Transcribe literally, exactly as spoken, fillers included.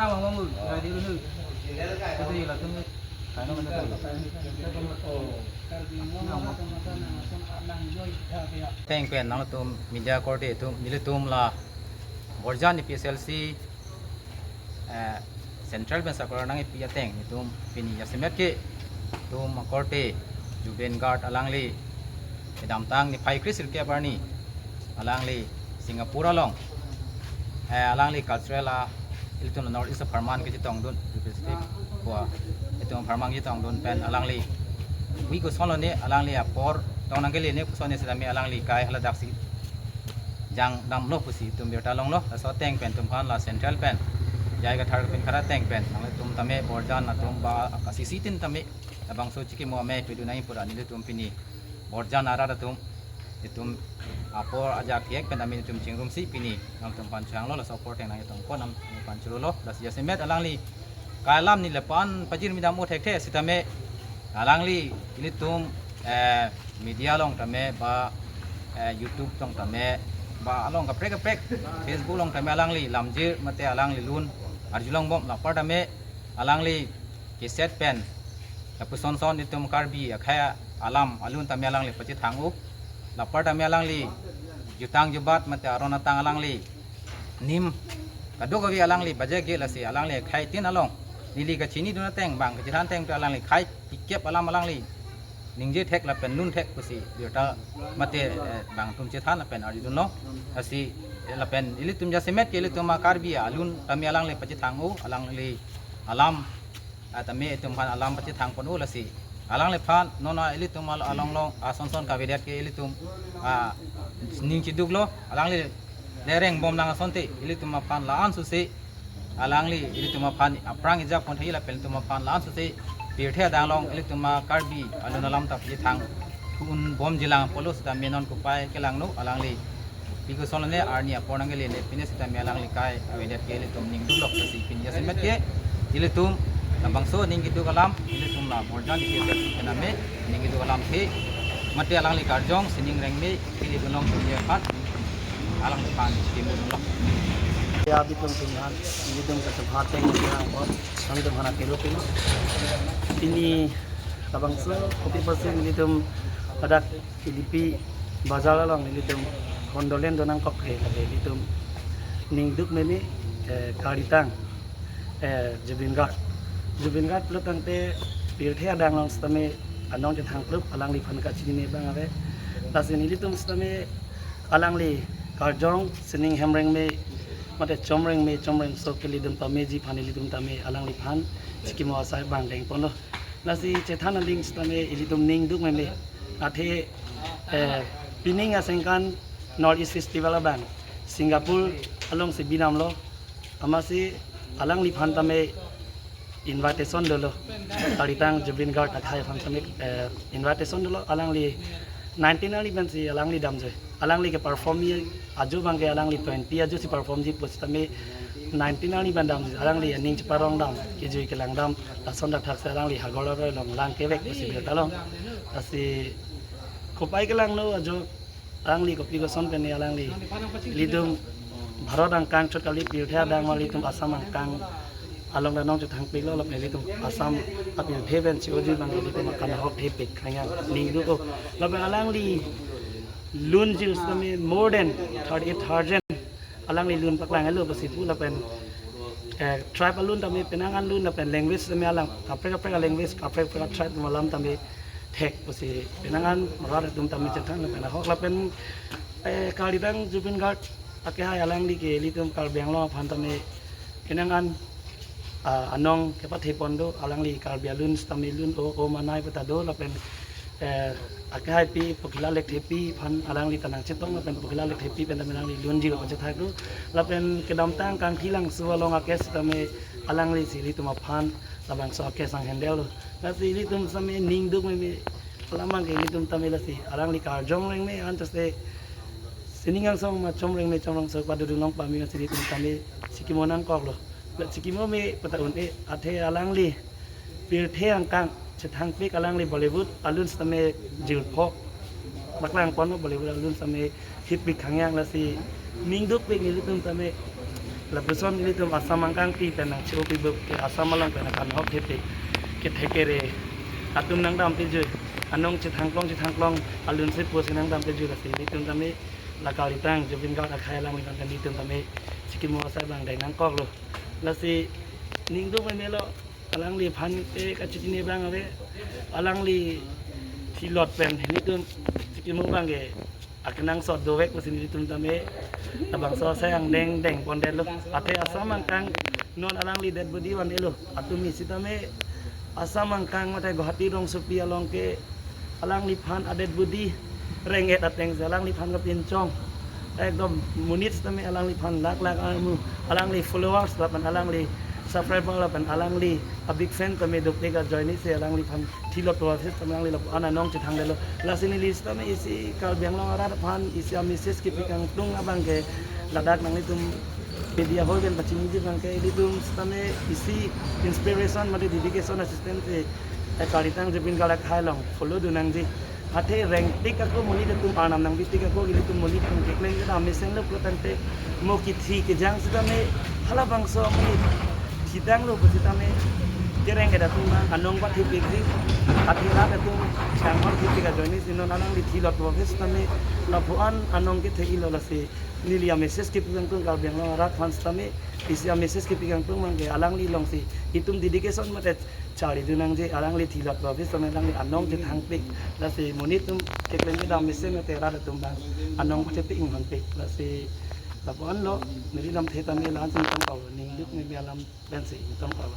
Ateng pen nangtum media korte atum, nelitum la Borjan A P H L C, eh, Central pen circular nangkepi ateng nelitum pini jasemet ke nelitum akorte Zubeen Garg alangli kedamtang niphai kre-sirkep arni alangli Singapore along, eh, alangli cultural a ilitum North East apharman kechetongdun, representative pu itum apharman kechetongdun pen alangli wi koson lone, alangli apor tong nangkele ne koson ne sitame alangli kai haladak si jang damlo pusi itum birta longlo. Laso ateng pen itum aphan la Central pen J I Kathar pen khara ateng pen nanglitum tame Borjan atum ba kasisi tin tame labangso chikimo amei pidun nangji pura nelitum pini Borjan arat atum itum apor ajak hek pen amin itum chingrumsi pini nangtum aphan changlo, laso apor ateng nangtum ko nangtum aphan churolo. Lasi jasemet alangli kai alam neli la-an pajirmi dam-o thekthe sitame alangli ilitum, eh, media along tame ba, eh, YouTube along tame ba along kaprek kaprek, Facebook along tame alangli lamjir mate alangli lun arjulong bom, lapar tame alangli keset pen lapuson son itum Karbi akhei alam alun tame alangli pachethang-o, lapar tame alangli jutang jubat mate aron atang alangli nim kadokave alangli bajak ke, lasi alangli akhei tin along neli kachinidun ateng bang kachethan ateng pen alangli khei pikep alam alangli ningje thek lapen lun thek pusi birta mate, eh, bang atum chethan lapen arjudunlo. Lasi, eh, lapen ilitum jasemet ke ilitum a-Karbi alun tame alangli pachethang-o, alangli alam, ah, tame itum aphan alam pachethang pon-o, lasi alangliphan non a ilitum al-, along along ason son kavedet ke ilitum, ah, ning chiduklo, alangli lereng bom nang asonte ilitum aphan la-an susi alangli ilitum aphan aphrang ijak pon thei lapen ilitum aphan la-an susi pirthe adang along ilitum a-Karbi alun alam ta pachethang thu-un bomjilang pulo sitame non kopai kelangno, alangli pi koson lone arni apor nangkele ne pine sitame alangli kai avedet ke ilitum ning duklo. Lasi pini jasemet ke ilitum labangso ning keduk alam ilitum la Borjan A P H L C pen tame ning keduk alam the mate alangli karjong sining rengme pini gunong punya pat alangphan chimudunlo. Ya, bitung pini han, bitung kacamhat teng bitung angkot, kami tum hana tiru pini. Pini labangso kopi persen bitung pada K D P bazar along nelitum condolence donangkok ke, lake nelitum ning duk meme, eh, kalitang, eh, Zubeen Garg. Zubeen Garg pulo tangte pirthe adang along sitame anong chethang plup, alangliphan kachinine abang ave. Lasi nelitum sitame alangli karjong sining hem rengme mate chom rengme chom rengso ke ilitum pameji aphan ilitum tame alangliphan chikimo asai bang deng ponlo. Lasi chethan aling sitame ilitum ning duk meme. Athe, eh, pining asengkan North East Festival abang Singapore alongsi bidamlo. Amatsi alangliphan tame invitation dolo. Kalitang Zubeen Garg akhei aphan tame, eh, invitation dolo. Alangli nineteen arni pensi alangli damjoi. Alangli ke perform-ji ajo abang ke alangli twenty ajo si perform-ji pusitame nineteen arni pen damji. Alangli aning cheparong dam, kejui kelang dam, lason dak thak si alangli hagol aroi along lang kevek pusi birta long. Lasi kopai kelangno ajo alangli kopi koson pen alangli ilitum Bharat angkang chot kali, pirthe adang ma ilitum Assam angkang along anong chethang piklo, lapen ilitum Assam apirthe pen chi-oji abang ilitum akan ahok thepik khang ning duk-o. Lapen alangli lunjir sitame more than thirty-eight thousand alangli lun paklang elo pusi pu lapen, eh, tribe alun tame penang an lun lapen language tame alang kaprek kaprek language kaprek kaprek tribe alam tame thek pusi penang an rat atum tame chethan lapen ahok lapen, eh, kalitang Zubeen Garg akehai alangli ke ilitum Karbi Anglong aphan tame penang an, ah, anong kepathe pon do, alangli Karbi alun sitame lun-o, o manai peta do lapen, eh, akehaipi Pokhila Lekthepi aphan alangli ta nangchetong lapen Pokhila Lekthepi pen tame alangli lunjir aphan chethak do lapen kedamtang Kangthilangso along akes tame alanglisi ilitum aphan labangso akes ang handle lo. Lasi ilitum tame ning duk meme alam abang ke ilitum tame lasi alangli karjong rengme anchot si sining angsong ma chom rengme chom rengso padodun long pame si ilitum tame chikimo nangkoklo. La chikimo me peta un-e, athe alangli pirthe angkang chethangpik alangli Bollywood alun sitame jirpo paklang ponlo, Bollywood alun sitame hit pik khang yang. Lasi ning dukpik nelitum tame Lapuson ilitum Assam angkang pi pen nang chiu pi bup ke Assam along pen akan hok thepi kethekere atum nangdam pijui, anong chethangklong chethangklong alun se pusi nangdam pijui, lasi ilitum tame la kalitang Zubeen Garg akhai alangliphan tame ilitum tame chikimo asai abang dai nangkoklo. Lasi ningduk memelo, alangliphan ke kachikini abang ave, alangli thilot pen ilitum chikimo abang ke akenangsot dovek pusi nelitum tame labangso asai angdeng dengpondetlo. Athe Assam angkang non alangli dead body van-elo. Atum isi tame Assam angkang mate Guwahati rongsopi along ke alangliphan a dead body reng-et ateng si alangliphan kapinchong. Ekdom monit tame alangliphan lakh lakh amu, alangli followers lapen alangli subscriber lapen alangli a big fan tame dopik ajoine si alangliphan thilot pu office tame alangli lapu-an anong chethangdetlo. Lasi neli sitame isi Karbi Anglong arat aphan isi a message kepi kangtung abang ke ladak nanglitum media hall pen pachiniji abang ke ilitum sitame isi inspiration mate dedication a system si, eh, kalitang Zubeen Garg akhai along follow dun nangji. Athe rengtik ako monit atum, arnam nangbitik ako ilitum monit atum keklem kedam mesenlo pulo tangte mo kithi kejang sitame halabangso monit thidanglo pusitame kereng-et atum abang anong pathepikji, athe rat atum changpar thepik ajoine si non alangli thilot pu office tame lapu-an anong kethe-ilo. Lasi neli a message kepi kangtung Karbi Anglong arat aphan sitame isi a message kepi kangtung abang ke alangli along si itum dedication mate charli dun nangji, alangli thilot pu office tame alangli anong chethangpik, lasi monit atum keklem kedam mesen mate rat atum abang anong pathepik inghonpik. Lasi lapu-anlo, neli lamthe tame la-an si ingtong palo, ningduk meme alam pensi ingtong palo.